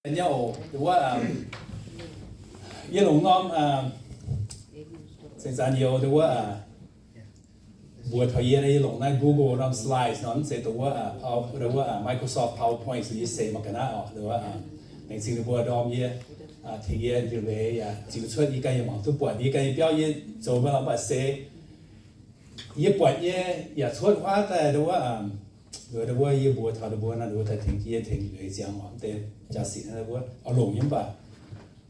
Wuov, yie longc norm, se zanc youz wuov, mbuox taux yie, yie longc naaiv Google norm slides nor, mv zeiz dongh wuov, wuov Microsoft PowerPoint yie seix mangc ga'naaiv oc. Laengz zingh ninh mbuo ndorm yie, tengx yie njiec leiz yaac ziux cuotv yie ganh nyei mangc duqv buatc, yie ganh nyei biauv yie zoux maiv lorz mv baac se yie buatc nyei yaac cuotv huaav daaih wuov, wuov yie mbuox taux ninh mbuo nor, ninh mbuo daaih tengx yie tengx leiz ziangx oc. Mv deix jaax-sic wuov oix longc nyei mv baac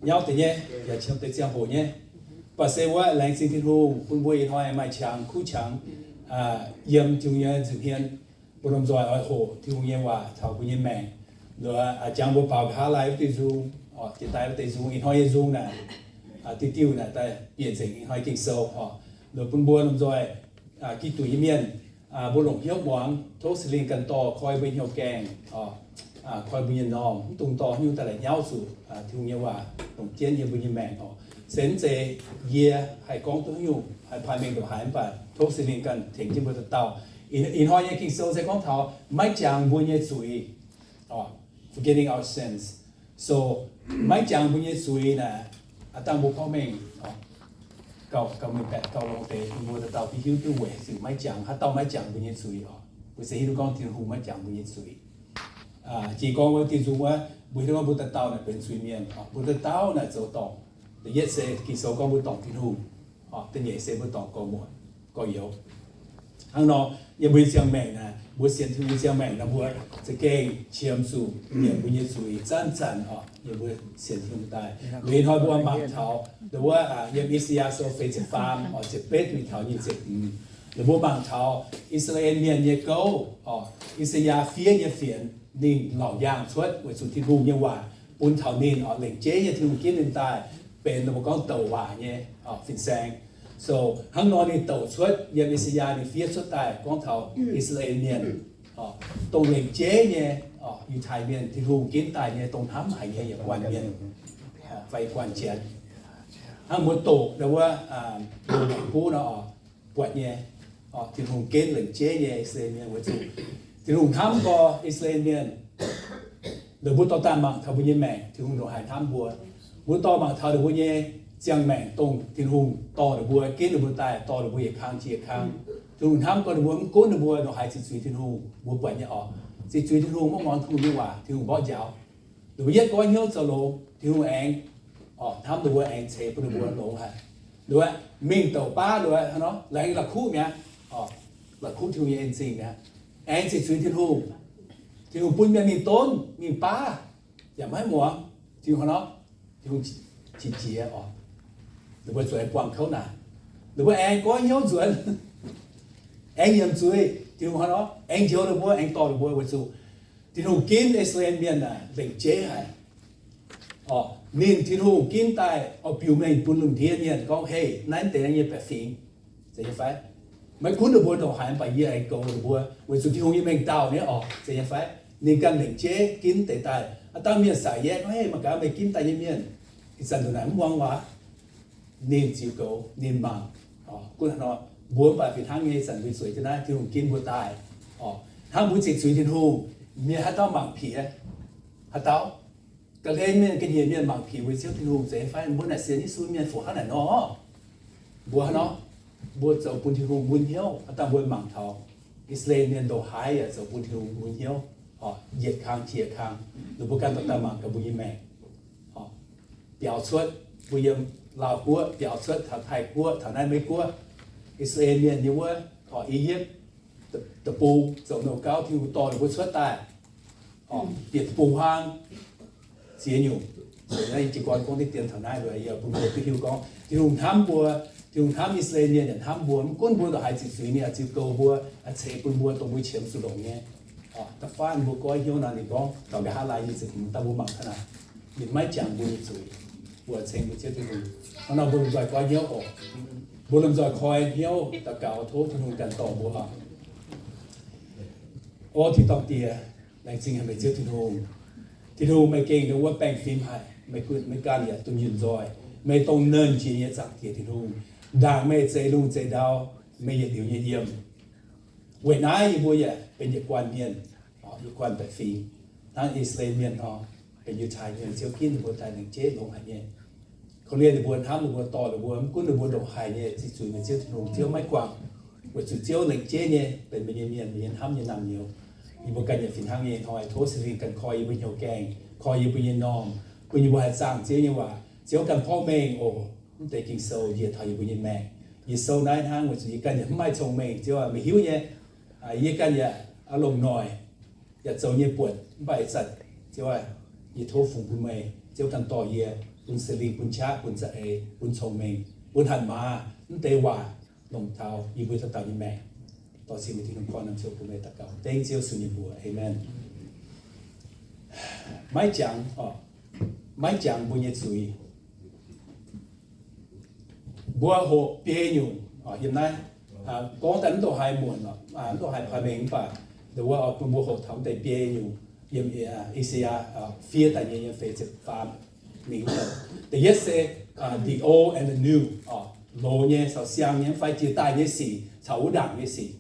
nyauv deix nyei, yaac qiemx deix ziangh hoc nyei. Mv baac se wuov laengz zingh Tin-Hungh bun mbuo ih hnoi maaih qangx kuv qangx yiem Tin-Hungh nyei nza'hmien. Mbuo lomh nzoih oix hoqc Tin-Hungh nyei waac taux mbuo nyei maengc. Jangx mbuo baaux nqa'haav laai wuov diuh nzung, jiex daaih wuov deix nzung, ih hnoi nyei nzung naaic, diuh diuh naaic daaih bieqc nzengc ih hnoi Ging-Sou oc. Bun mbuo lomh nzoih Giduc nyei mienh, mbuo longc hnyouv muangx, tov Singx Lingh ganh dorh koi mbuo nyei hnyouv gaengh, koi mbuo nyei m'normh, mv dungx dorh haaix nyungc daaih la'nyauv zuqc Tin-Hungh nyei waac longc jienv yiem mbuo nyei maengc oc. Se mv zeiz yie haih gorngv duqv haaix nyungc, haih paaiv mengh ndongc haaix, mv baac tov Singx Lingh ganh tengx jienv mbuo dauh dauh. Ih hnoi nyei Ging-Sou se gorngv taux maiv jangx mbuo nyei zuiz, forgiving our sins. So maiv jangx mbuo nyei zuiz naaic, aav dangh mbuo gorngv mengh gauh, gauh mengh baeqc gauh longx deix, mbuo dauh dauh hiuv duqv weic zuqc maiv jangx, haaix dauh maiv jangx mbuo nyei zuiz oc. Mbuo se hiuv duqv gorngv Tin-Hungh maiv jangx mbuo nyei zuiz. Jiex gorngv wuov diuh nzung wuov, mbuo hiuv duqv gorngv mbuo dauh dauh naaic benx zuiz-mienh, mbuo dauh dauh naaic zoux dorngc. Da'yietv se Ging-Sou gorngv mbuo dorngc Tin-Hungh, da'nyeic se mbuo dorngc gorx-youz. Hnangv nor, yiem mbuo nyei ziangh maengc naaic, mbuo sienx Tin-Hungh nyei ziangh maengc naaic, mbuo za'gengh qiemx zuqc nyiemc mbuo nyei zuiz zanc-zanc oc. Yiem mbuo sienx Tin-Hungh daaih, ih hnoi mbuo mangc taux wuov yiem I^saa^yaa Sou feix ziepc faam, ziepc betv mingh taux nyic ziepc hmz, mbuo mangc taux I^saa^laa^en Mienh nyei gouv oc. I^saa^yaa fiev nyei fienx, ninh laauc njang cuotv weic zuqc Tin-Hungh nyei waac bun taux ninh oc, lengc jeiv nyei Tin-Hungh ginv ninh daaih benx mbuo gorngv douc waac nyei fin-saeng. So hnangv nor ninh douc cuotv yiem I^saa^yaa ninh fiev cuotv daaih gorngv taux I^saa^laa^en Mienh, dongh lengc jeiv nyei Yiutai Mienh, Tin-Hungh ginv daaih nyei, dongh hnamv haic nyei yietc guanh mienh fai yietc guanh janx. Hnangv mbuo doqc wuov buv nor, buatc nyei, Tin-Hungh ginv lengc jeiv nyei I^saa^laa^en Mienh weic zuqc Tin-Hungh hnamv gorx I^saa^laa^en Mienh. Ninh mbuo dorh daaih mangc taux mbuo nyei maengc, Tin-Hungh ndongc haaix hnamv mbuo. Mbuo dorh mangc taux ninh mbuo nyei ziangh maengc, dongh Tin-Hungh dorh ninh mbuo, ginv ninh mbuo daaih, dorh ninh mbuo yietc kang jiex yietc kang. Tin-Hungh hnamv gorx ninh mbuo, mv gunv ninh mbuo ndongc haaix ziqc zuiz Tin-Hungh, mbuo buatc nyei oc. Ziqc zuiz Tin-Hungh, maiv muangx Tin-Hungh nyei waac, Tin-Hungh mborqv njaaux. Ninh mbuo yietv goiv hnyouv zoux longx, Tin-Hungh aengx hnamv ninh mbuo, aengx ceix bun ninh mbuo longx haic. Ninh mbuo mingh douc baav, ninh mbuo hnangv nor laengz la'kuqv mi'aqv, la'kuqv Tin-Hungh nyei en-zingh mi'aqv, aengx ziqc zuiz Tin-Hungh. Tin-Hungh bun mienh mingh donv mingh baav, yaac maiv muangx Tin-Hungh hnangv nor, Tin-Hungh qiex jiez oc. Ninh mbuo zueiz buangh kouv naaic, ninh mbuo aengx goiv hnyouv nzuonx, aengx nyiemc zuiz, Tin-Hungh hnangv nor aengx njoux ninh mbuo, aengx dorh ninh mbuo weic zuqc Tin-Hungh ginv I^saa^laa^en Mienh naaic lengc jeiv haic. Oc, ninh Tin-Hungh ginv daaih oix biux mengh bun lungh ndiev mienh gorngv, Hei, naaiv deix naaiv nyei baeqc fingx, zeiz nyei fai? Maiv gunv ninh mbuo ndongc haaix, mv baac yie aengx goux ninh mbuo weic zuqc Tin-Hungh nyei mengh dauh nyei oc, zeiz nyei fai? Ninh ganh lengc jeiv ginv deix daaih. Aav dangh mienh saic yaeqv gorngv, Hei, mangc gaax meih ginv daaih nyei mienh, ih zanc ndongc naaic mv muangx waac. Ninh ziux goux, ninh mangc. Gunv hnangv nor, mbuo mv baac fih hnangv nyei, ih zanc mbuo zueiz jienv naaiv, Tin-Hungh ginv mbuo daaih oc. Hnangv mbuo ziqc zuiz Tin-Hungh, mienh haaix dauh mangc piex? Haaix dauh? Ga'hlen mienh, ga'nyiec mienh mangc piex mbuo Ziouv Tin-Hungh, zeiz fai? Mbuo naaic sienx Yesu mienh fungc hnangv naaic nor. Mbuo hnangv nor, mbuo zoux bun Tin-Hungh mun hnyouv. Aav dangh mbuo mangc taux I^saa^laa^en Mienh ndongc haaix yaac zoux bun Tin-Hungh mun hnyouv, yietc kang jiex kang. Ninh mbuo ganh dorh daaih mangc gaax mbuo nyei maengc. Biaux cuotv mbuo yiem Laauh Guoqv, biaux cuotv taux Taiv Guoqv, taux naaiv Meiv Guoqv, I^saa^laa^en Mienh nyei wuov, I^yipv Deic-Bung, zoux nouh gauv, Tin-Hungh dorh ninh mbuo cuotv daaih, bieqc deic-bung-huaang ziex nyungc. Naaiv jiez gorn gorngv diqv dien taux naaiv, yie bun mbuo duqv hiuv gorngv Tin-Hungh hnamv mbuo, Tin-Hungh hnamv I^saa^laa^en Mienh yaac hnamv mbuo. Mv gunv mbuo ndongc haaix ziqc zuiz, ninh oix ziux goux mbuo, oix ceix bun mbuo dongh mbuo qiemx zuqc longc nyei. Da'faanh mbuo goiv hnyouv nor, ninh gorngv taux nqa'haav laai nyei ziepc hmz, dangh mbuo mangc gaax naaic, ninh maiv jangx mbuo nyei zuiz, mbuo ceng mbuo Ziouv Tin-Hungh. Hnangv nor mbuo lomh nzoih goiv hnyouv oc. Mbuo lomh nzoih koi hnyouv daux gaux tov Tin-Hungh ganh dorh mbuo oc. O Tin-Dorngh Diex, laengz zingh haic meih Ziouv Tin-Hungh. Tin-Hungh, meih gengh ndongc wuov baengh fim haic, meih ganh yaac dunh yunh nzoih. Meih dongh nernh jiex nyei Zaangc Diex Tin-Hungh. Ndaangc meih zeix lungh zeix ndau, meih yietc liuz nyei yiem. Weic naaiv yie mbuo yaac benx yietc guanh mienh, yietc guanh baeqc fingx, hnangv I^saa^laa^en Mienh nor, Yiu-Tai nyei Ziouv ginv ninh mbuo daaih lengc jeiv longx haic nyei. Korv-lienh ninh mbuo, hnamv ninh mbuo, dorh ninh mbuo, mv gunv ninh mbuo ndongc haaix nyei, ziqc zuiz meih Ziouv Tin-Hungh, Ziouv maiv guangc. Weic zuqc Ziouv lengc jeiv nyei benx meih nyei mienh, meih nyei hnamv nyei naamh nyouz. Yie mbuo ganh yaac fih hnangv nyei hnoi tov Singx Lingh ganh koi yie mbuo hnyouv gaengh, koi yie mbuo nyei m'normh, bun yie mbuo haih zaangh Ziouv nyei waac. Ziouv ganh porv mengh oc. Mv deix Ging-Sou njiec taux yie mbuo nyei maengc. Yie sou naaiv hnangv weic zuqc yie ganh yaac mv maaih cong-mengh, Ziouv aac, meih hiuv nyei. Yie ganh yaac longc noic, yaac zoux nyei buonc, mv baac ih zanc, Ziouv aac, yie tov fungx bun meih. Ziouv ganh dorh yie, bun Singx Lingh, bun qaqv, bun za'eix, bun cong-mengh, bun hatc maaz mv deix waac longc taux yie mbuo dauh dauh nyei maengc. Dorh cing meih Tin-Hungh gorn naaiv ziouc bun meih daux gaux dengv Ziouv Yesu nyei mbuox. Aamen. Maiv jangx, maiv jangx mbuo nyei zuiz. Mbuo hoqc biei nyungc yiem naaiv, gorngv daaih mv ndongc haaix muonc, mv ndongc haaix paaix mengh, mv baac the word of, mbuo hoqc taux mv deix biei nyungc yiem I^saa^yaa fiev daaih nyei yiem feix ziepc faam mingh. Da'yietv se the old and the new, loz nyei caux siang nyei, mv fai jiex daaih nyei sic caux wuov ndaangc nyei sic.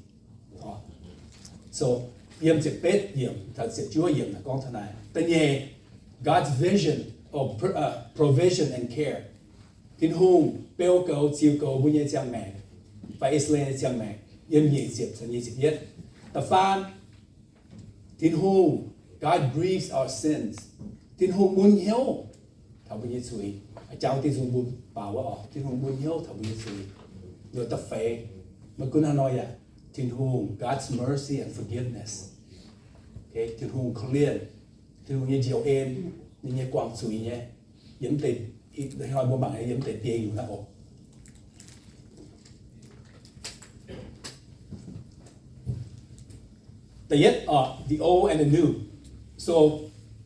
So, yiem ziepc betv yiemc taux ziepc juov yiemc gorngv taux naaiv. Da'nyeic, God's vision of provision and care. Tin-Hungh beu goux, ziux goux mbuo nyei ziangh maengc, fai I^saa^laa^en nyei ziangh maengc, yiem nyic ziepc caux nyic ziepc yietv. Da'faam, Tin-Hungh, God grieves our sins. Tin-Hungh mun hnyouv taux mbuo nyei zuiz. Jangx deix nzung mbuo baaux wuov oc, Tin-Hungh mun hnyouv taux mbuo nyei zuiz. Liuz da'feix, maiv gunv hnangv nor yaac, Tin-Hungh, God's mercy and forgiveness. Tin-Hungh korv-lienh, Tin-Hungh nyei njoux en, ninh nyei guangc zuiz nyei, yiem deix, hnoi mbuo mangc yiem deix biei nyungc naaiv oc. Da'yietv, the old and the new. So,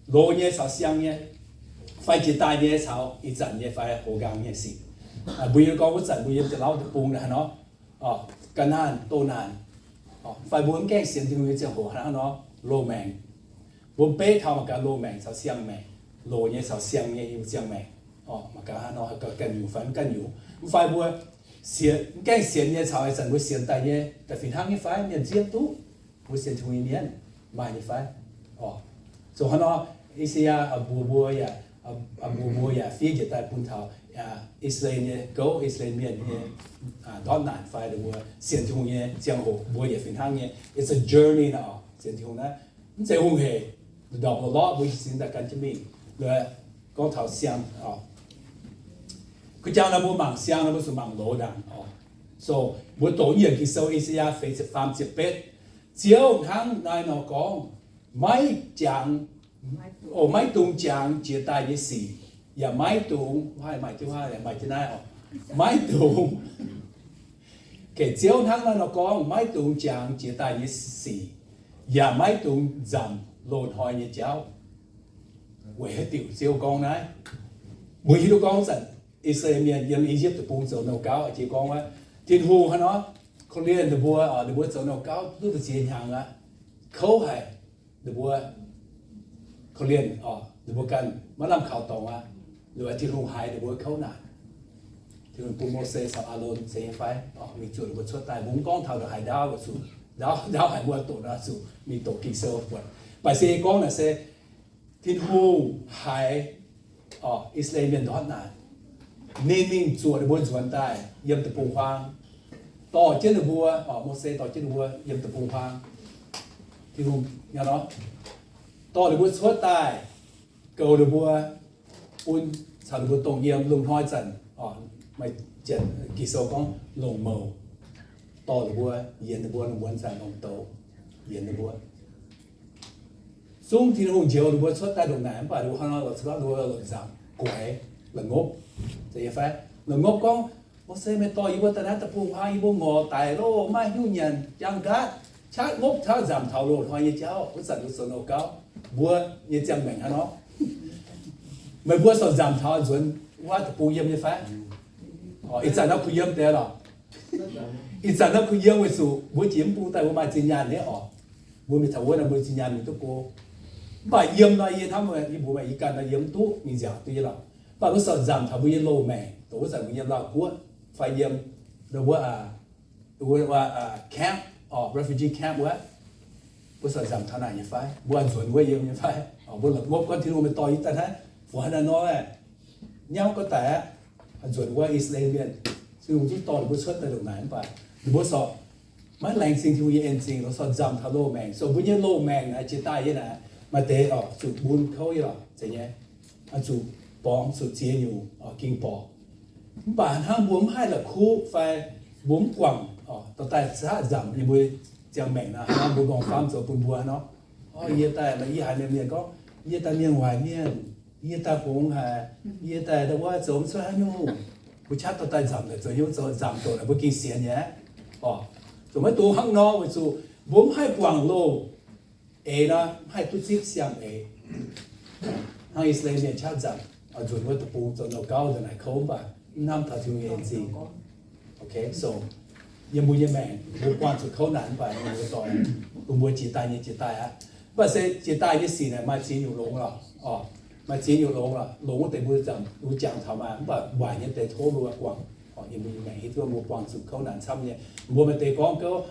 loz nyei caux siang nyei, fai jiex daaih nyei caux ih zanc nyei fai houx nqaang nyei sic. Mbuo yie gorngv wuov zanc mbuo yiem Janx-Lauv deic-bung naaiv nor, ga'naanh doh naanc, fai mbuo mv gaengh sienx Tin-Hungh nyei ziangh hoc hnangv nor, loz-maengc. Mbuo beiv taux mangc gaax loz-maengc caux siang-maengc, loz nyei caux siang nyei ziangh maengc, mangc gaax hnangv nor ganh nyungc fai mv ganh nyungc. Mv fai mbuo sienx, mv gaengh sienx nyei caux ih zanc mbuo sienx daaih nyei daaih fih hnangv nyei fai? Mienh nziev duqv mbuo sienx Tin-Hungh nyei mienh maaih nyei fai? Zoux hnangv nor, I^saa^yaa mbuox mbuo yaac, mbuox mbuo yaac fiev njiec daaih bun taux I^saa^laa^en nyei gouv, I^saa^laa^en mienh nyei ndortv naanc fai mbuo sienx Tin-Hungh nyei ziangh hoc mbuo yaac fih hnangv nyei. It's a journey nor, sienx Tin-Hungh naaiv mv zeiz hungh hec, ndorpc lorqc, mbuo sienx daaih gan jienv mingh. Gorngv taux siang, kuv jang nor mbuo mangc siang nor mbuo zuqc mangc loz ndaangc oc. So, mbuo doqc yiem Ging-Sou I^saa^yaa feix ziepc faam ziepc betv, Ziouv hnangv naaiv nor gorngv, maiv jangx, o, maiv dungx jangx jiex daaih nyei sic, yaac maiv dungx, maaih jienv naaiv oc, maiv dungx, Ziouv hnangv naaiv nor gorngv, maiv dungx jangx jiex daaih nyei sic, yaac maiv dungx nzamc loz-hnoi nyei jauv. Weic haaix diuc Ziouv gorngv naaiv? Mbuo hiuv duqv gorngv zanc I^saa^laa^en mienh yiem I^yipv Deic-Bung zoux nouh gauv, jiex gorngv wuov, Tin-Hungh hnangv nor korv-lienh ninh mbuo, ninh mbuo zoux nouh gauv duqv da'ziex hnyangx aqv, kouv haic. Ninh mbuo korv-lienh, ninh mbuo ganh maiv lamh kaux dorngx aqv. Liuz Tin-Hungh haiz ninh mbuo kouv naanc, Tin-Hungh bun Mose caux Aalon se nyei fai mingh zuoqc ninh mbuo cuotv daaih. Mbuo mv gorngv taux ndongc haaix ndaauv, zuqc ndaauv, ndaauv haic mbuo doqc nor zuqc mingh doqc Ging-Sou buatc. Baac se gorngv naaic se Tin-Hungh haiz I^saa^laa^en mienh ndortv naanc, ninh mingh zuoqc ninh mbuo nzuonx daaih yiem deic-bung-huaang, dorh jienv ninh mbuo, Mose dorh jienv ninh mbuo yiem deic-bung-huaang, Tin-Hungh dorh ninh mbuo cuotv daaih, goux ninh mbuo, bun caux ninh mbuo dongh yiem. Lungh hnoi zanc, maaih Ging-Sou gorngv longc mouc dorh ninh mbuo, yienx ninh mbuo, lungh muonz zanc longc douz yienx ninh mbuo. Zungv Tin-Hungh njoux ninh mbuo cuotv daaih ndongc naaic, mv baac ninh mbuo hnangv nor lorz, ninh mbuo lorz nzamc guaix, la'ngopv. Fai la'ngopv gorngv, Mose, meih dorh yie mbuo daaih naaiv deic-bung-huaang, yie mbuo ngorc daic loh, maiv hiuv nyanc, jaang nqaatv, qaqv ngopv qaqv nzamc taux loz-hnoi nyei jauv. Wuov zanc mbuo zoux nouh gauv, mbuo nyei ziangh maengc hnangv nor. Meih mbuo sorc nzamc taux nzuonx wuov deic-bung yiem nyei fai? Ih zanc nor kuh yiem deix lorqc. Ih zanc nor kuh yiem weic zuqc mbuo jiex mv bung daaih mbuo maaih zinh nyaanh nyei oc. Mbuo mingh taux wuov nor mbuo zinh nyaanh mingh duqv go. Mv baac yiem nor yie hnamv, yie mbuox meih, yie ganh nor yiem mv duqv mingh nziaauc duqv nyei lorqc. Mv baac mbuo sorc nzamc taux mbuo nyei loz-maengc, dongh wuov zanc mbuo yiem Laauv-Guoqv fai yiem wuov, wuov camp, refugee camp wuov, Mbuo sorc nzamc taux naaic nyei fai? Mbuo oix nzuonx wuov yiem nyei fai? Mbuo la'kuqv gorngv Tin-Hungh meih dorh yie daaih naaiv, fungx haaix nor, nor aqv, nyanv gorngv daaih aqv, nzuonx wuov Iu^saa^laa^en mienh, Tin-Hungh zungv dorh ninh mbuo cuotv daaih ndongc naaic mv baac ninh mbuo sorc maiv laengz zingh Tin-Hungh nyei en-zingh, lorz sorc nzamc taux loz-maengc. So mbuo nyei loz-maengc naaic jiex daaih nyei naaic, maaih deix oc zuqc mbun kouv nyei lorqc, zeiz nyei, zuqc borngz, zuqc ziex nyungc ging borqc. Mv baac hnangv mbuo mv haih la'kuqv fai mbuo mv guangc dorh daaih zaqv nzamc yiem mbuo ziangh maengc naaic, hnangv mbuo nqorngv-famv zoux bun mbuo nor, yie daaih, yie haiz mienh gorngv yie daaih mienh waaic mienh, yie daaih hngongx haic, yie daaih wuov zoux mv cuotv haaix nyungc. Mbuo qaqv dorh daaih nzamc naaic zoux hnyouv zoux nzamc doqc naaic mbuo gengh sienx nyei aqv. Oc, zuqc maiv dungx hnangv nor weic zuqc mbuo mv haih guangc loz-eix nor, mv haih duqv zipv siang-eix. Hnangv Iu^saa^laa^en mienh qaqv nzamc, nzuonx wuov deic-bung zoux nouh gauv nzengc naaic kouv mv baac mv hnamv taux Tin-Hungh nyei en-zingh. So yiem mbuo nyei maengc mbuo buangh zuqc kouv naanc mv baac mbuo doic, bun mbuo jiex daaih nyei jiex daaih aqv. Mv baac se jiex daaih nyei sic naaic maaih ziex nyungc longx lorqc. Maaih ziex nyungc longx lorqc. Longx wuov deix mbuo zanc mbuo jangx taux maah, mv baac waaic nyei deix tov mbuo guangc. Yiem mbuo nyei maengc hiuv duqv mbuo buangh zuqc kouv naanc camv nyei. Mbuo maaih deix gorngv gouv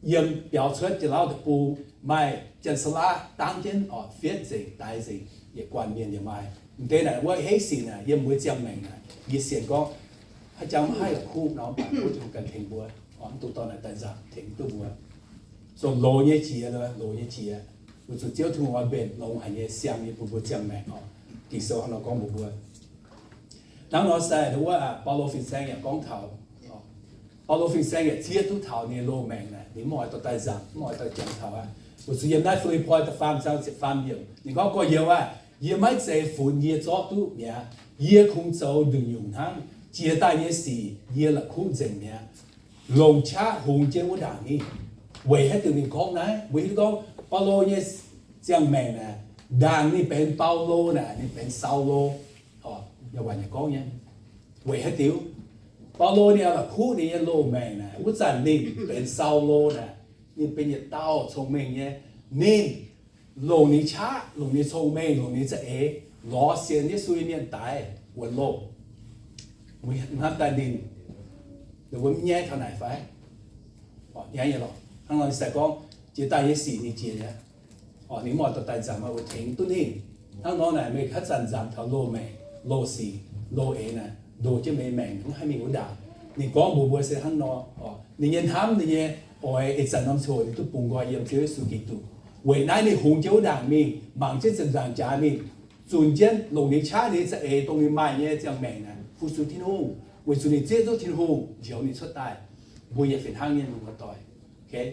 yiem biaux cuotv Janx-Lauv deic-bung maaih Janx-Saalaav dangv jienv oc, fietv nzengc, daix nzengc, yietc guanh mienh yaac maaih. M'deix naaic wuov heiv sic naaic yiem mbuo ziangh maengc naaic yie sienx gorngv haaix jangx maiv haih la'kuqv nor, mv baac Tin-Hungh ganh tengx mbuo, mv dungx dorh naaic daaih nzamc tengx duqv mbuo. So loz nyei jiex, loz nyei jiex, weic zuqc Ziouv Tin-Hungh oix mbenc longx haic nyei siang nyei bun mbuo ziangh maengc oc. Ging-Sou hnangv nor gorngv mbuox mbuo. Hnangv nor se wuov Baulo fin-saeng yaac gorngv taux, Baulo fin-saeng yaac zieqv duqv taux ninh loz-maengc naaic, ninh mv oix dorh daaih nzamc, mv oix dorh jangx taux aqv. Weic zuqc yiem naaiv Fi^lipv^poi da'faam zaang ziepc faam yiemc ninh gorngv, gorx-youz aah, yie maiv zeiz funx yie zorqv duqv mi'aqv. Yie kungx zoux nduqc nyungc hnangv. Jiex daaih nyei sic yie la'kuqv nzengc mi'aqv. Longc qaqv hungx jienv wuov ndaangc ninh. Weic haaix diuc ninh gorngv naaiv? Mbuo hiuv duqv gorngv Baulo nyei ziangh maengc naaic, ndaangc ninh benx Baulo naaic, ninh benx Saulo. Yaac gorngv nyei, weic haaix diuc? Baulo ninh la'kuqv ninh nyei loz-maengc naaic, wuov zanc ninh benx Saulo naaic, ninh benx yietc dauh cong-mengh nyei. Ninh longc ninh qaqv, longc ninh cong-mengh, longc ninh za'eix lorz sienx Yesu nyei mienh daic wuonx loh. Hnamv daaih ninh, ninh mbuo mv nyaiv taux naaic fai? Nyaiv nyei lorqc. Hnangv nor ninh se gorngv jiex daaih nyei sic ninh jiex nyei. Ninh mv oix dorh daaih nzamc, oix tengx duqv ninh. Hnangv nor naaic meih haaix zanc nzamc taux loz-maengc, loz-sic, loz-eix naaic, ndoh jienv meih maengc mv haih mingh wuov ndaangc. Ninh gorngv mbuox mbuo se hnangv nor. Ninh nyei hnamv, ninh nyei oix ih zanc norm ziangh hoc ninh duqv bungx nqoi yiem Ziouv Yesu Giduc. Weic naaiv ninh hungx jienv wuov ndaangc mingh, mangc jienv ziepc nzaangc jaax mingh, zunc jienv longc ninh qaqv ninh nyei za'eix dongh ninh maaih nyei ziangh maengc naaic fu-sux Tin-Hungh, weic zuqc ninh zieqv duqv Tin-Hungh njoux ninh cuotv daaih. Mbuo yaac fih hnangv nyei, mienh muoz-doic.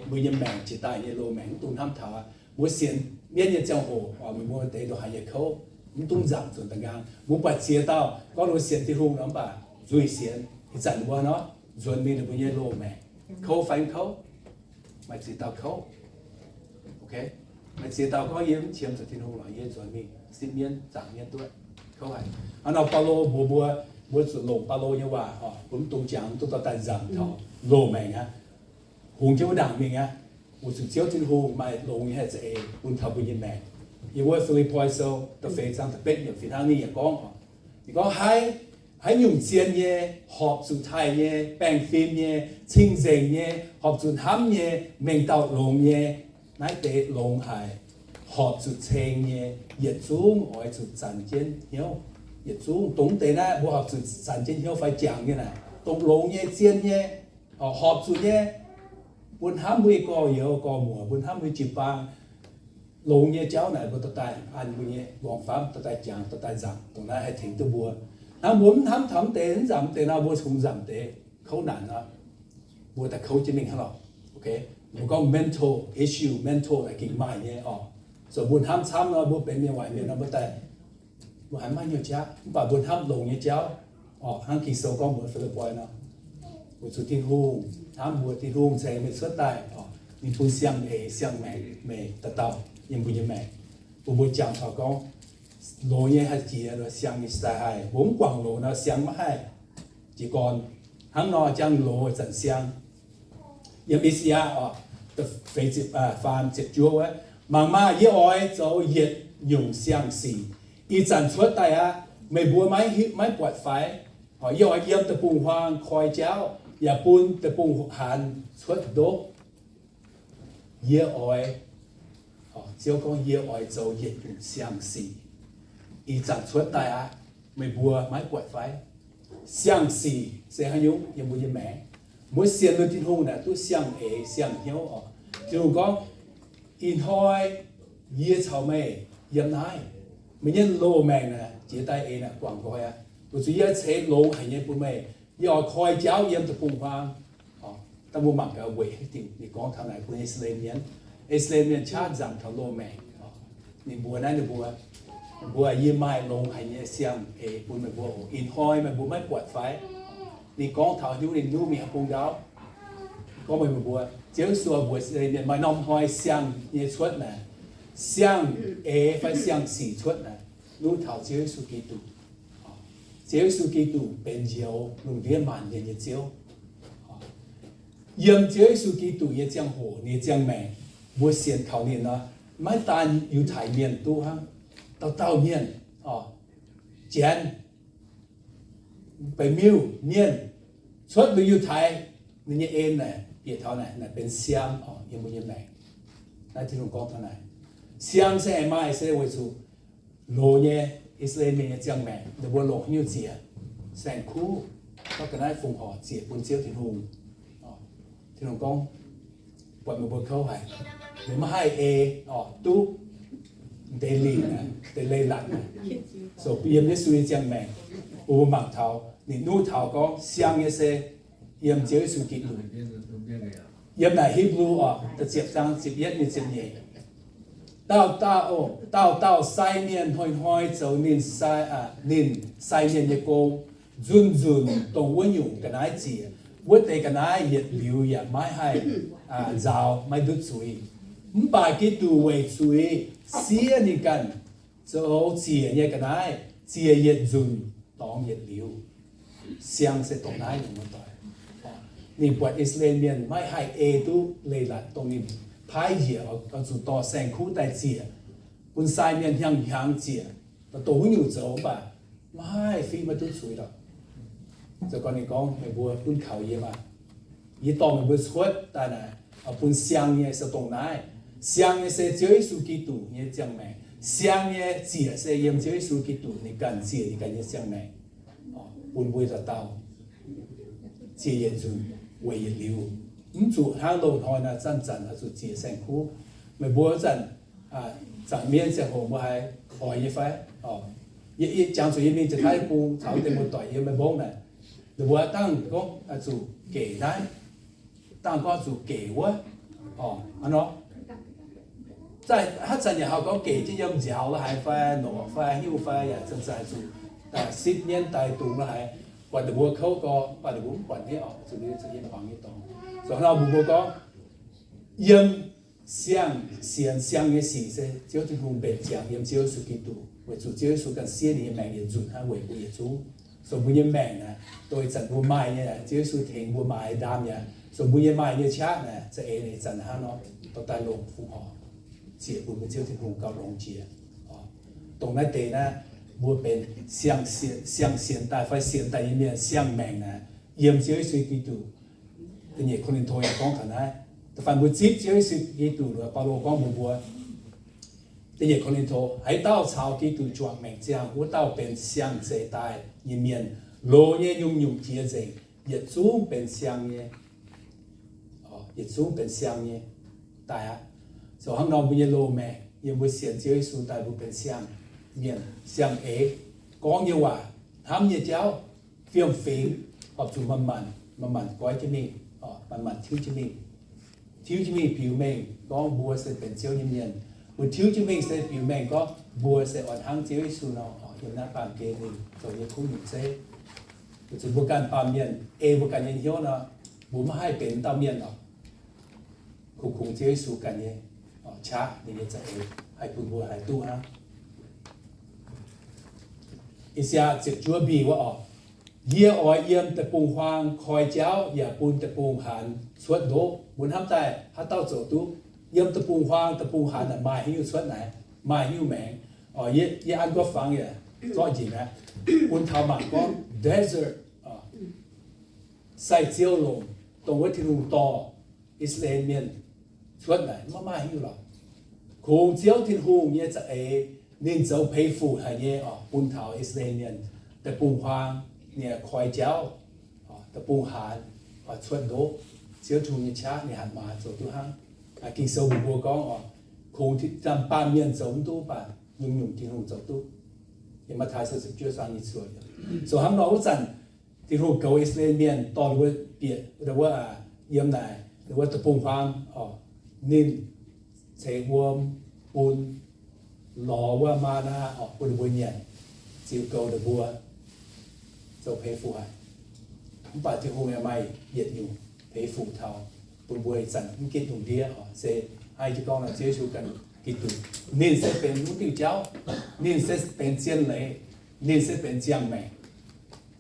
Mbuo nyei maengc jiex daaih nyei loz-maengc mv dungx hnamv taux aqv. Mbuo sienx mienv nyei ziangh hoc, meih mbuo deix ndongc haaix nyei kouv, mv dungx nzamc nzuonx da'nqaang. Mbuo buatc ziex dauh gorngv ninh mbuo sienx Tin-Hungh nor, mv baac nzuih sienx. Ih zanc mbuo nor, nzuonx mingh ninh mbuo nyei loz-maengc, kouv fai mv kouv? Maaih ziex dauh kouv. Maaih ziex dauh gorngv, yie mv qiemx zuqc Tin-Hungh lorqc, yie nzuonx mingh sipv mienv, zaangc mienv duqv. Kouv haic. Hnangv nor Baulo mbuox mbuo, mbuo zuqc longc Baulo nyei waac oc, mbuo mv dungx jangx, mv dungx dorh daaih nzamc taux loz-maengc aqv. Hungx jienv wuov ndaangc mingh aqv. Weic zuqc Ziouv Tin-Hungh maaih longx nyei haih za'eix bun taux mbuo nyei maengc. Yiem wuov Fi^lipv^poi Sou da'feix zaang da'betv yiemc fih hnangv ninh yaac gorngv oc, ninh gorngv, haiz, haaix nyungc zien nyei, horpc zuqc taaih nyei, baengh fim nyei, cing-nzengc nyei, horpc zuqc hnamv nyei, mengh dauh longx nyei, naaiv deix longx haic. Horpc zuqc ceng nyei, yietc zungv oix zuqc zanc jienv hnyouv. Yietc zungv dongh deix naaiv mbuo horpc zuqc zanc jienv hnyouv fai jangx nyei naaic, dongh longx nyei, zien nyei, horpc zuqc nyei, mbuo hnamv mbuo nyei gorx-youz gorx-muoc, mbuo hnamv mbuo jiu-baang, longx nyei jauv naaic mbuo dorh daaih an mbuo nyei nqorngv-famv, dorh daaih jangx, dorh daaih nzamc, dongh naaiv haih tengx duqv mbuo. Hnangv mbuo mv hnamv taux mv deix, mv nzamc mv deix nor, mbuo kungx nzamc deix kouv naanc nor, mbuo daaih kouv jienv mingh hnangv lorqc. Mbuo gorngv mental issue, mental naaic gengh maaih nyei oc. So mbuo hnamv camv nor, mbuo benx mienh waaic mienh nor, mbuo daaih mbuo haiz maiv nyouh jauv, mv baac mbuo hnamv longx nyei jauv oc. Hnangv Ging-Sou gorngv mbuox Fi^lipv^poi nor, weic zuqc Tin-Hungh hnamv mbuo, Tin-Hungh ceng meih cuotv daaih oc, ninh bun siang-eix siang-maengc meih dauh dauh yiem mbuo nyei maengc. Bun mbuo jangx taux gorngv loz nyei haih jiex, siang nyei se daaih haih. Mbuo mv guangc loz nor, siang maiv haih jiez gorn. Hnangv nor jangx loz zanc siang. Yiem I^saa^yaa oc, da'feix ziepc, faam ziepc juov wuov, mangc maah, yie oix zoux yietc nyungc siang-sic ih zanc cuotv daaih aqv. Meih mbuo maiv hiuv, maiv buatc fai? Yie oix yiem deic-bung-huaang koi jauv, yaac bun deic-bung-haanz cuotv ndopv. Yie oix Ziouv gorngv, Yie oix zoux yietc nyungc siang-sic ih zanc cuotv daaih aqv. Meih mbuo maiv buatc fai? Siang-sic se haaix nyungc? Yiem mbuo nyei maengc. Mbuo sienx liuz Tin-Hungh naaic duqv siang-eix siang-hnyouv oc. Tin-Hungh gorngv, Ih hnoi yie caux meih yiem naaiv. Meih nyei loz-maengc naaic jiex daaih eix naaic guangc nqoi aqv. Weic zuqc yie ceix longx haic nyei bun meih. Yie oix koi jauv yiem deic-bung-huaang. Dangh mbuo mangc gaax weic haaix diuc ninh gorngv taux naaic bun I^saa^laa^en Mienh. I^saa^laa^en Mienh qaqv nzangc taux loz-maengc. Ninh mbuox naaiv ninh mbuo, mbuo, Yie maaih longx haic nyei siang-eix bun meih mbuo oc. Ih hnoi meih mbuo maiv buatc fai? Ninh gorngv taux haaix nyungc, ninh nuqv mingh haaix bung ndau? Gorngv meih mbuo, Ziouv Yesu mbuox I^saa^laa^en Mienh, maaih norm hnoi siang nyei cuotv naaic, siang-eix fai siang-sic cuotv naaic, nuqv taux Ziouv Yesu Giduc. Ziouv Yesu Giduc benx njoux lungh ndiev maanc mienh nyei Ziouv. Yiem Ziouv Yesu Giduc nyei ziangh hoc, ninh nyei ziangh maengc, mbuo sienx kaux ninh nor, maiv daan Yiutai Mienh duqv hnangv, dauh dauh mienh, Janx, Beiv Miuh mienh, cuotv liuz Yiutai, ninh nyei en naaic bieqc taux naaic, naaic benx siang oc yiem mbuo nyei maengc. Naaiv Tin-Hungh gorngv taux naaic, siang se aengx maaih se weic zuqc loz nyei I^saa^laa^en Mienh nyei ziangh maengc, ninh mbuo longc haaix nyungc ziec? Saeng-kuv. Gorngv ga'naaiv fongc horc ziec bun Ziouv Tin-Hungh. Tin-Hungh gorngv, buatc meih mbuo kouv haic, meih maiv haih ei oc duqv deix lingc, deix leiz-latc. So yiem Yesu nyei ziangh maengc, bun mbuo mangc taux, ninh nuqv taux gorngv siang nyei se yiem Ziouv Yesu Giduc. Yiem naaic Hipv^lu oc, da'ziepc zaang ziepc yietv nyei ziepc nyeic. Dauh dauh, dauh dauh sai mienh hnoi-hnoi zoux ninh sai, ninh sai mienh nyei gong. Nzunc-nzunc dongh wuov nyungc ga'naaiv ziec, wuov deix ga'naaiv yietc liuz yaac maiv haih nzaaux, maiv ndutv zuiz. Mv baac Giduc weic zuiz siev ninh ganh zoux ziec nyei ga'naaiv, ziec yietc nzunc dorngx yietc liuz. Siang se dongh naaiv nyungc muoz-doic. Ninh buatc I^saa^laa^en Mienh maiv haih ei duqv leiz-latc dongh ninh paaiv njiec oix zuqc dorh saeng-kuv daaih ziec, bun sai mienh hnyangx-hnyangx ziec, dongh wuov nyungc zoux mv baac maiv haih fingx maiv duqv zuiz lorqc. Zoux gau ninh gorngv, meih mbuo gunv kaux yie maah! Yie dorh meih mbuo cuotv daaih naaic, bun siang nyei se dongh naaiv. Siang nyei se Ziouv Yesu Giduc nyei ziangh maengc. Siang nyei ziec se yiem Ziouv Yesu Giduc ninh ganh ziec ninh ganh nyei ziangh maengc bun mbuo dauh dauh ziec yietc nzunc, weic yietc liuz. Mv zuqc hnangv loz-hnoi naaic zanc-zanc oix zuqc ziec saeng-kuv. Meih mbuo wuov zanc, zaangc mienv ziangh hoc mbuo haiz oix nyei fai? Yie jangx zuqc yie mingh Janx-Taiv bung caux deix muoz-doic yiem Meiv Mbong naaic, ninh mbuo dangh gorngv zuqc gec naaiv, dangh gorngv zuqc gec wuov. Hnangv nor, haaix zanc yaac hauh gorngv gec jienv yiem nziaaux la'haiz fai norqc fai hiuv fai yaac zanc-zanc zuqc sipv mienv daaih dungz la'haiz, buatc ninh mbuo kouv gau, mv baac ninh mbuo mv buatc nyei oc, zuqc nyei kuangx nyei dorngx. Zoux hnangv nor mbuo mbuo gorngv, yiem siang, sienx siang nyei sic se Ziouv Tin-Hungh mbenc ziangx yiem Ziouv Yesu Giduc, weic zuqc Ziouv Yesu ganh siev ninh nyei maengc yietc nzunc hnangv weic mbuo yietc zungv. So mbuo nyei maengc naaic, dongh ih zanc mbuo maaih nyei, Ziouv Yesu tengx mbuo maaiz ndaam mi'aqv. So mbuo nyei maaih nyei qaqv naaic za'eix ih zanc hnangv nor, dorh daaih longc fongc horc ziec bun mbuo Ziouv Tin-Hungh gauh longx jiex. Dongh naaiv deix naaiv, mbuo benx siang-sienx daaih fai sienx daaih nyei mienh siang maengc naaic, yiem Ziouv Yesu Giduc. Da'nyeic Ko^lin^to yaac gorngv taux naaiv. Da'faanh mbuo zipv Ziouv Yesu Giduc, Baulo gorngv mbuox mbuo, da'nyeic Ko^lin^to, haaix dauh caux Giduc juangc maengc ziangh, wuov dauh benx siang-zeix daaih nyei mienh. Loz nyei nyungc-nyungc jiex nzengc, yietc zungv benx siang nyei. Yietc zungv benx siang nyei daaih aqv. Zoux hnangv nor mbuo nyei loz-maengc yiem mbuo sienx Ziouv Yesu daaih mbuo benx siang mienh, siang eix, gorngv nyei waac, hnamv nyei jauv, fiem-fingx, horpc zuqc manc-manc, manc-manc goiv jienv mingh, manc-manc tiuv jienv mingh, tiuv jienv mingh biux mengh gorngv mbuo se benx Ziouv nyei mienh. Mbuo tiuv jienv mingh se biux mengh gorngv mbuo se oix hnangv Ziouv Yesu nor, yiem naaiv baamh gen ninh zoux nyei kuv nyungc zeiv. Weic zuqc mbuo ganh baamh mienh ei mbuo ganh nyei hnyouv nor, mbuo maiv haih benx dauh mienh oc. Kungx-kungx Ziouv Yesu ganh nyei qaqv, ninh nyei za'eix haih bun mbuo haih duqv hnangv. I^saa^yaa ziepc juov mbic wuov oc, Yie oix yiem deic-bung-huaang koi jauv yaac bun deic-bung-haanz cuotv ndoqv. Mbuo hnamv daaih haaix dauh zoux duqv? Yiem deic-bung-huaang, deic-bung-haanz maaih haaix nyungc cuotv naaic? Maaih haaix nyungc maengc? Yie an gorqv-fangx yaac zorqv njiec aqv. Bun taux mangc gorngv desert, sai-ziouv lomc, dongh wuov Tin-Hungh dorh I^saa^laa^en Mienh cuotv naaic maiv maaih haaix nyungc lorqc. Kungx Ziouv Tin-Hungh nyei za'eix, ninh zoux peix fuc haic nyei oc, bun taux I^saa^laa^en Mienh deic-bung-huaang, ninh koi jauv, deic-bung-haanz, cuotv ndoqv. Ziouv Tin-Hungh nyei qaqv ninh hatc maaz zoux duqv hnangv. Ging-Sou mbuox mbuo gorngv oc, kungx baamh mienh zoux mv duqv, mv baac nyungc-nyungc Tin-Hungh zoux duqv. Yiem Matv^taai Sou ziepc juov zaang nyei ziepc. Zoux hnangv nor wuov zanc, Tin-Hungh goux I^saa^laa^en Mienh dorh ninh mbuo bieqc wuov, yiem naaic wuov deic-bung-huaang oc, ninh ceix wuom bun, lorz wuov maa^naa oc bun ninh mbuo nyanc, ziux goux ninh mbuo, zoux peix fuc haic. Mv baac Tin-Hungh yaac maaih yietc nyungc peix fuc taux bun mbuo ih zanc mv gitv lungh ndiev oc, se hnangv jiex gorngv nor, Ziouv Yesu ganh Giduc, ninh se benx wuov diuh jauv, ninh se benx zien leiz, ninh se benx ziangh maengc.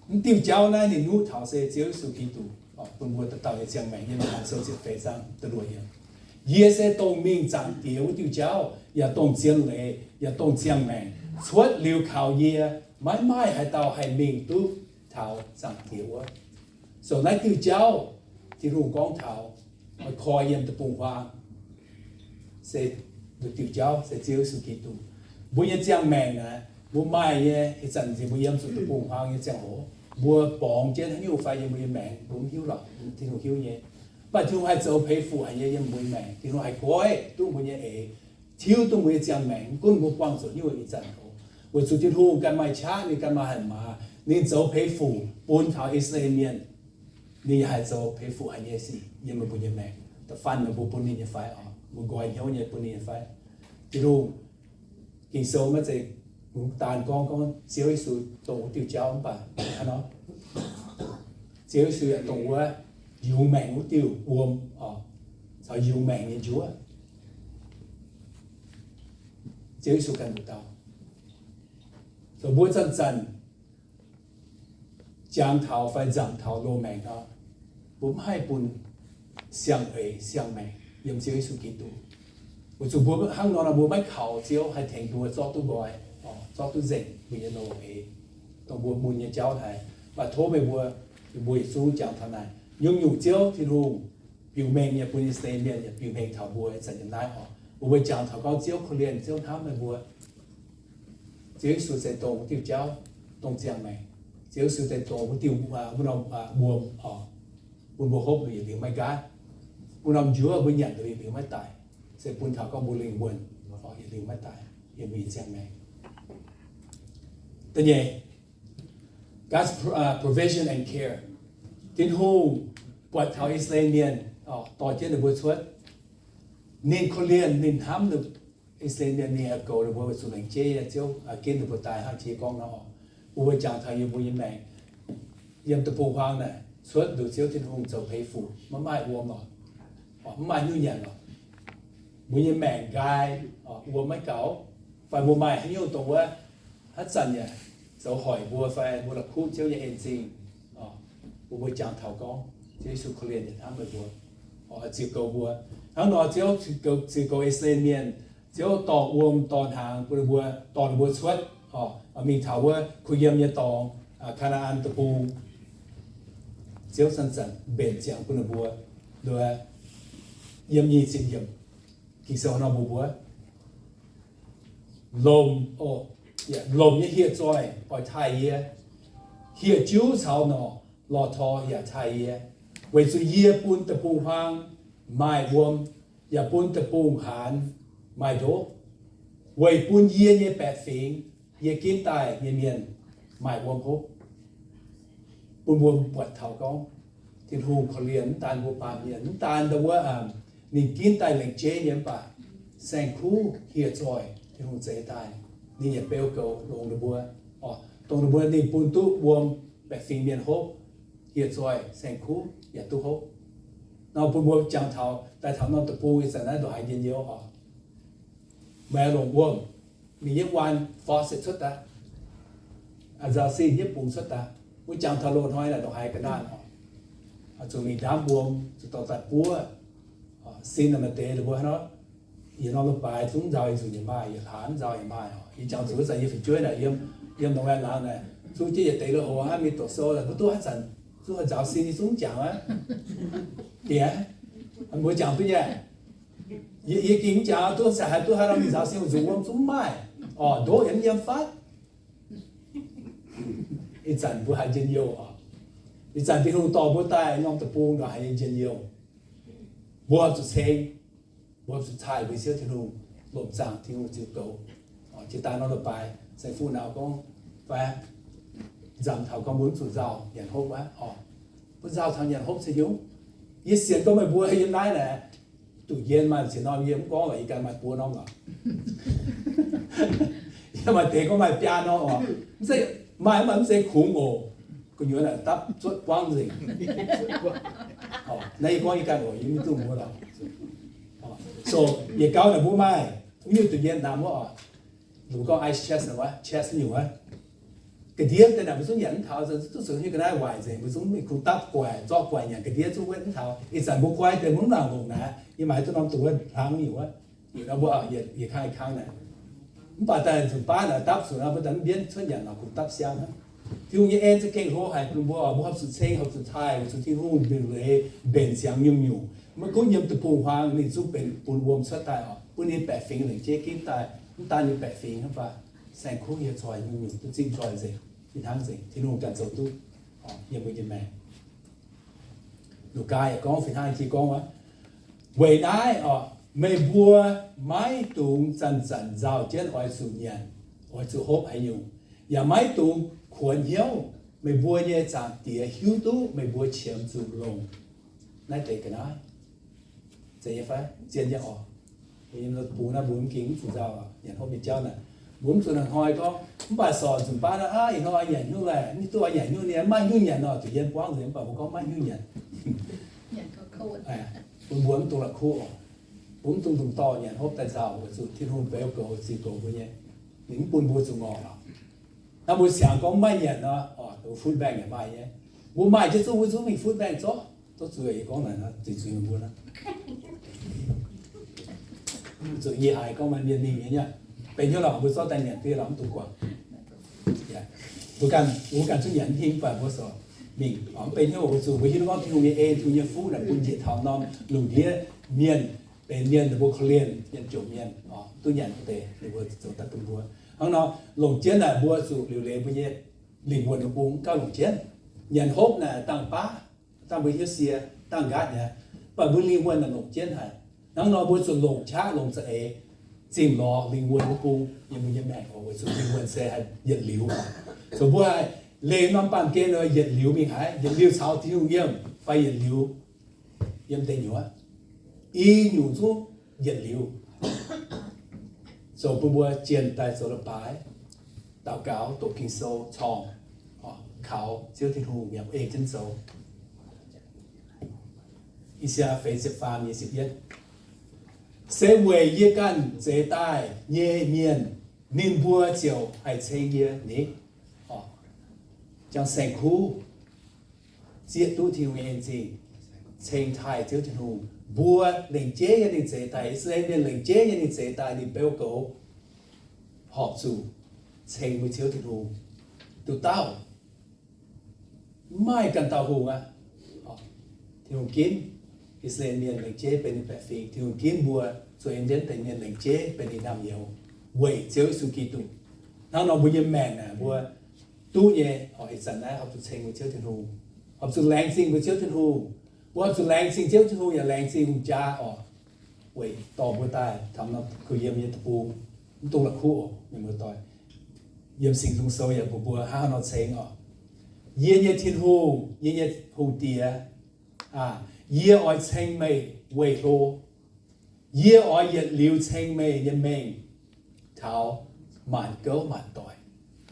Mv diuh jauv naaiv ninh nuqv taux se Ziouv Yesu Giduc bun mbuo dauh dauh nyei ziangh maengc. Yiem Matv^taai Sou ziepc feix zaang da'luoqc yiemc, Yie se dongh mingh Zaangc Diex wuov diuh jauv, yaac dongh zien leiz, yaac dongh ziangh maengc. Cuotv liuz kaux yie, maiv maaih haaix dauh haih mingh duqv taux Zaangc Diex wuov. So naaiv diuh jauv, Tin-Hungh gorngv taux, oix koi yiem deic-bung-huaang, se diuh jauv se Ziouv Yesu Giduc. Mbuo nyei ziangh maengc naaic, mbuo maaih nyei, ih zanc nziex mbuo yiem zuqc deic-bung-huaang nyei ziangh hoc, mbuo borngz jienv haaix nyungc fai yiem mbuo nyei maengc, mbuo mv hiuv lorqc. Tin-Hungh hiuv nyei. Mv baac Tin-Hungh haih zoux peix fuc haic nyei yiem mbuo nyei maengc. Tin-Hungh haih goiv duqv mbuo nyei eix, tiuv duqv mbuo nyei ziangh maengc, mv gunv mbuo buangh zuqc haaix nyungc ih zanc oc. Weic zuqc Tin-Hungh ganh maaih qaqv, ninh ganh maaih hatc maaz, ninh zoux peix fuc bun taux I^saa^laa^en Mienh. Ninh yaac haih zoux peix fuc haic nyei sic yiem meih mbuo nyei maengc. Da'faanh meih mbuo bun ninh nyei fai oc, mbuo nqoi hnyouv nyei bun ninh nyei fai? Tin-Hungh, Ging-Sou maiv zeiz daan gorngv, gorngv Ziouv Yesu dongh wuov diuh jauv mv baac hnangv nor, Ziouv Yesu yaac dongh wuov yungz maengc wuov diuh wuom oc, caux yungz maengc nyei njuov. Ziouv Yesu ganh nduqc dauh. So mbuo zanc-zanc jangx taux fai nzamc taux loz-maengc nor, mbuo mv haih bun siang-eix siang-maengc yiem Ziouv Yesu Giduc. Weic zuqc mbuo hnangv nor, mbuo maiv kaux Ziouv haih tengx mbuo zorqv duqv nqoi, zorqv duqv nzengc mbuo nyei loz-eix, dongh mbuo mun nyei jauv haic. Mv baac tov meih mbuo, mbuo yietc zungv jangx taux naaic. Nyungc-nyungc Ziouv Tin-Hungh biux mengh nyei bun I^saa^laa^en Mienh yaac biux mengh taux mbuo ih zanc yiem naaiv oc. Mbuo mbuo jangx taux gorngv Ziouv korv-lienh, Ziouv hnamv meih mbuo. Ziouv Yesu se dongh wuov diuh jauv, dongh ziangh maengc. Ziouv Yesu se dongh wuov diuh, wuov norm wuom oc, bun mbuo hopv yietc liuz maiv nqaatv. Wuov norm njuov mbuo nyanc liuz yietc liuz maiv daic, se bun taux gorngv mbuo lingh wuonh yietc liuz maiv daic yiem mbuo nyei ziangh maengc. Da'nyeic, God's provision and care. Tin-Hungh buatc taux I^saa^laa^en Mienh dorh jienv ninh mbuo cuotv. Ninh korv-lienh, ninh hnamv I^saa^laa^en Mienh, ninh haih goux ninh mbuo weic zuqc laengz jeiv nyei Ziouv ginv ninh mbuo daaih hnangv jiex gorngv nor. Mbuo mbuo jangx taux yiem mbuo nyei maengc, yiem deic-bung-huaang naaic cuotv nduqc Ziouv Tin-Hungh zoux peix fuc, maiv maaih wuom lorqc, mv maaih nyungc nyanc lorqc. Mbuo nyei maengc nqaai, wuom maiv gaux, fai mbuo maaih haaix nyungc dongh wuov haaix zanc yaac zoux hoic mbuo fai mbuo la'kuqv Ziouv nyei en-zingh. Mbuo mbuo jangx taux gorngv Ziouv Yesu korv-lienh yietc hnamv meih mbuo, ziux goux mbuo. Hnangv nor Ziouv ziux goux I^saa^laa^en Mienh, Ziouv dorh wuom dorh hnaangx bun ninh mbuo, dorh ninh mbuo cuotv, mingh taux wuov kuh yiem nyei dorngx, Kaa^naa^an Deic-Bung. Ziouv zanc-zanc mbenc ziangx bun ninh mbuo. Yiem nyic ziepc yiemc, Ging-Sou nor mbuox mbuo, lomc, lomc nyei hieh zoih oix taaih yie, hieh juv caux norqc lorh tor yaac taaih yie, weic zuqc yie bun deic-bung-huaang maaih wuom, yaac bun deic-bung-haanz maaih ndoqv, weic bun yie nyei baeqc fingx, yie ginv daaih nyei mienh maaih wuom hopv. Bun mbuo buatc taux gorngv Tin-Hungh korv-lienh mv daan mbuo baamh mienh, mv daan wuov ninh ginv daaih laengz jeiv nyei, mv baac saeng-kuv hieh zoih Tin-Hungh zeix daaih, ninh yaac beu goux longx ninh mbuo, dongh ninh mbuo ninh bun duqv wuom, baeqc fingx mienh hopv, hieh zoih saeng-kuv yaac duqv hopv. Nor bun mbuo jangx taux daaih taux norm deic-bung ih zanc naaiv ndongc haaix njien-youh oc. Meih longc wuom, ninh nyei waan faucet cuotv daaih, nzaaux sin nyei bungx cuotv daaih, wuov jangx taux loz-hnoi naaic ndongc haaix ga'naaiv oc. Zuqc mingh ndaamv wuom, zuqc dorh daaih buov, sin maaih deix ninh mbuo hnangv nor. Yietc norm lo baaix zungv nzaaux yietc nzunc yaac maaih, yietc hlaax nzaaux yaac maaih oc. Yie jangx zuqc wuov zanc yie fu'jueiv naaic yiem, yiem North Carolina naaic, zungv jienv yietc deix lo-houx hnangv, mingh doqc sou naaic mbuo duqv haaix zanc zungv nzaaux sin nyei zungv jangx aqv. Diex, mbuo jangx duqv nyei. Yie, yie gengh mv jangx duqv, se haaix duqv haaix nor mingh nzaaux siang zuqc wuom zungv mv maaih. Orqc, ndoqv yaac mv yiem fatv. Ih zanc mbuo haiz njien-youh oc. Ih zanc Tin-Hungh dorh mbuo daaih norm deic-bung nor haiz nyei njien-youh. Mbuo zuqc ceng, mbuo zuqc taaih mbuo nyei Ziouv Tin-Hungh, longc zaangc Tin-Hungh ziux goux. Jiex daaih norm leiz-baaix, saeng-fuqv naaic gorngv, fai nzamc taux gorngv mbuo mv zuqc nzauh nyanc hopv wuov oc. Mbuo nzauh taux nyanc hopv ceix nyungc. Yie sienx gorngv meih mbuo yiem naaiv naaic, duqv njien maaih ziex norm yie mv gorngv lorqc, yie ganh maaih buo norm lorqc. Yie maaih deix gorngv maaih biaa norm oc. Mv zeiz, maaih mv baac mv zeiz kungx oc. Gu'nyuoz naaic dapv zuotv buangv nzengc. Naaiv yie gorngv yie ganh oc, yie mv duqv mbuo lorqc. So, yietc gauh naaic mbuo maaih, mv nyungc duqv njien namx wuov oc. Mbuo gorngv ice chest naaic wuov, chest nyungc wuov. Ga'ndiev deix naaic mbuo zungv nyanc mv taux, duqv zuqc hiuv ga'naaiv waaic nzengc, mbuo zungv mingh kungx dapv guaic, zorqv guaic nyanc ga'ndiev zungv wetv mv taux. Ih zanc mbuo guai deix mbuo mv nangc longc naaic, yie maaih duqv norm dongh wuov hlang nyungc wuov. Yietc norm mbuo, yietc kangv, yietc kangv naaic. Mv baac daaih nzunc baav naaic dapv zuqc nor, mbuo daaih mv mbienv cuotv nyanc lorqc, kungx dapv siang hnangv. Tin-Hungh nyei en za'gengh hlo haic bun mbuo, mbuo horpc zuqc ceng, horpc zuqc taaih, horpc zuqc Tin-Hungh mbenc leiz, mbenc ziangx nyungc-nyungc. Maiv gunv yiem deic-bung-huaang ninh zungv benx bun wuom cuotv daaih oc, bun ninh baeqc fingx lengc jeiv ginv daaih. Mv daan ninh baeqc fingx hnangv, mv baac saeng-kuv yie zoih nyungc-nyungc duqv zingh zoih nzengc, fih hnangv nzengc Tin-Hungh ganh zoux duqv yiem mbuo nyei maengc. Lugaa yaac gorngv fih hnangv jiex gorngv wuov, weic naaiv oc, meih mbuo maiv dungx zanc-zanc nzauh jienv oix zuqc nyanc, oix zuqc hopv haaix nyungc, yaac maiv dungx kuonx hnyouv. Meih mbuo nyei Zaangc Diex hiuv duqv meih mbuo qiemx zuqc longc naaiv deix ga'naaiv. Zeiz nyei fai? Zien nyei oc. Bungx naaiv mbuo mv ging mv zuqc nzauh nyanc hopv nyei jauv naaic. Mbuo mv zuqc hnoi-hnoi gorngv, mv baac sorc nzunc baav naaiv, ih hnoi oix nyanc hnyouv laeh, mv duqv oix nyanc hnyouv nyei, maiv hnyouv nyanc nor, zuqc yiem buangv nzengc, mv baac mbuo gorngv maiv hnyouv nyanc. Bun mbuo mv dungx la'kuqv oc. Mbuo mv dungx dungx dorh nyanc hopv daaih nzauh, weic zuqc Tin-Hungh beu goux, ziux goux mbuo nyei. Ninh mv bun mbuo zuqc ngorc lorqc. Hnangv mbuo siangx gorngv maiv nyanc nor, food bank yaac maaih nyei. Mbuo maaih jienv zungv, mbuo zungv mingh food bank zorqv, zorqv zuiz. Yie gorngv naaic nor, zuiz zuiz mbuo nor. Zuqc yie haiz gorngv maaih mienh mingh nyei, benx hnyouv lorqc, mbuo zorqv daaih nyanc duqv lorqc, mv dungx guangc. Mbuo ganh, mbuo ganh zungv nyanc mv hingh, mv baac mbuo sorc mingh. Mv benx hnyouv weic zuqc mbuo hiuv duqv gorngv Tin-Hungh nyei en, Tin-Hungh nyei fuqv naaic bun njiec taux norm lungh ndiev mienh, benx mienh ninh mbuo korv-lienh, mienh jomc mienh, duqv nyanc wuov deix ninh mbuo zoux daaih bun mbuo. Hnangv nor, longc jienv naaic mbuo zuqc liuc leiz mbuo nyei lingh wuonh wuov bung gauh longc jienv. Nyanc hopv naaic dangh baav, dangh mbuo hiuv sie, dangh nqaatv nyei, mv baac mbuo lingh wuonh naaic longc jienv haic. Hnangv nor mbuo zuqc longc qaqv longc za'eix zingh lorz lingh wuonh wuov bung yiem mbuo nyei maengc oc, weic zuqc lingh wuonh se haih yietc liuz. Zoux mbuo haih leih norm baamh gen yietc liuz mingh haic, yietc liuz caux Tin-Hungh yiem, fai yietc liuz yiem deic nyuoz, i nyungc zungv yietc liuz. Zoux bun mbuo jienh daaih zoux leiz-baaix, daux gaux, doqc Ging-Sou, corng, kaux Ziouv Tin-Hungh yaac ei jienv zoux. I^saa^laa^en feix ziepc faam nyei ziepc yietv, se weic yie ganh zeix daaih nyei mienh, ninh mbuo ziouc haih ceng yie ni. Jangx saeng-kuv zieqv duqv Tin-Hungh nyei en-zingh, ceng taaih Ziouv Tin-Hungh. Mbuo lengc jeiv yiem ninh zeix daaih, I^saa^laa^en Mienh lengc jeiv yiem ninh zeix daaih, ninh beu goux, horpc zuqc ceng mbuo Ziouv Tin-Hungh. Nduqc dauh, mv maaih ganh dauh hungh aqv. Tin-Hungh ginv I^saa^laa^en Mienh lengc jeiv benx ninh baeqc fingx. Tin-Hungh ginv mbuo zuqc en jienv deix mienh lengc jeiv benx ninh naamh nyouz weic Ziouv Yesu Giduc. Hnangv nor mbuo nyei maengc naaic mbuo duqv nyei oc, ih zanc naaiv horpc zuqc ceng mbuo Ziouv Tin-Hungh, horpc zuqc laengz zingh mbuo Ziouv Tin-Hungh. Mbuo horpc zuqc laengz zingh Ziouv Tin-Hungh yaac laengz zingh hungh jaa oc, weic dorh mbuo daaih taux norm kuh yiem nyei deic-bung. Mv dungx la'kuqv oc, mienh muoz-doic. Yiem Singx Nzung Sou yaac mbuox mbuo hnangv haaix nor ceng oc. Yie nyei Tin-Hungh, yie nyei Hungh Diex, yie oix ceng meih weic hlo. Yie oix yietc liuz ceng meih nyei mengh taux maanc gouv maanc doic.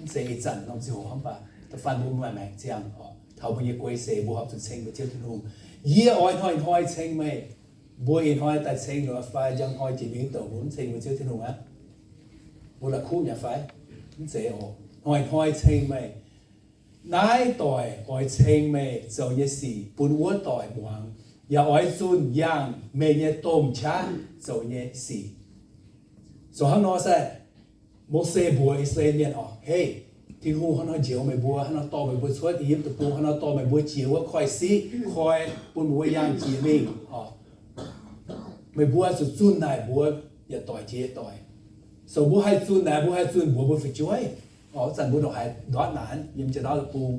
Mv zeiz ih zanc norm ziangh hoc mv baac da'faanh mbuo maaih maengc ziangh oc, taux mbuo nyei guei seix mbuo horpc zuqc ceng mbuo Ziouv Tin-Hungh. Yie oix hnoi-hnoi ceng meih. Mbuo ih hnoi daaih ceng lorqc fai njang hnoi jiex mingh douc mbuo mv ceng mbuo Ziouv Tin-Hungh aqv? Mbuo la'kuqv mi'aqv fai? Mv zeiz oc. Hnoi-hnoi ceng meih. Naaiv doic oix ceng meih zoux nyei sic bun wuov doic muangx, yaac oix zunh yangh meih nyei domh qaqv zoux nyei sic. Zoux hnangv nor se Mose mbuox I^saa^laa^en Mienh oc, Hei, Tin-Hungh hnangv haaix nor njoux meih mbuo, hnangv haaix nor dorh meih mbuo cuotv I^yipv Deic-Bung, hnangv haaix nor dorh meih mbuo jiex wuov koiv-siqv, koi bun mbuo yangh jiex mingh oc. Meih mbuo zuqc zunh naaic mbuox yietc doic jiex yietc doic. So mbuo haih zunh naaic, mbuo haih zunh mbuox mbuo fu'jueiv. Zanc mbuo ndongc haaix ndortv naaic yiem jiex ndaauv deic-bung,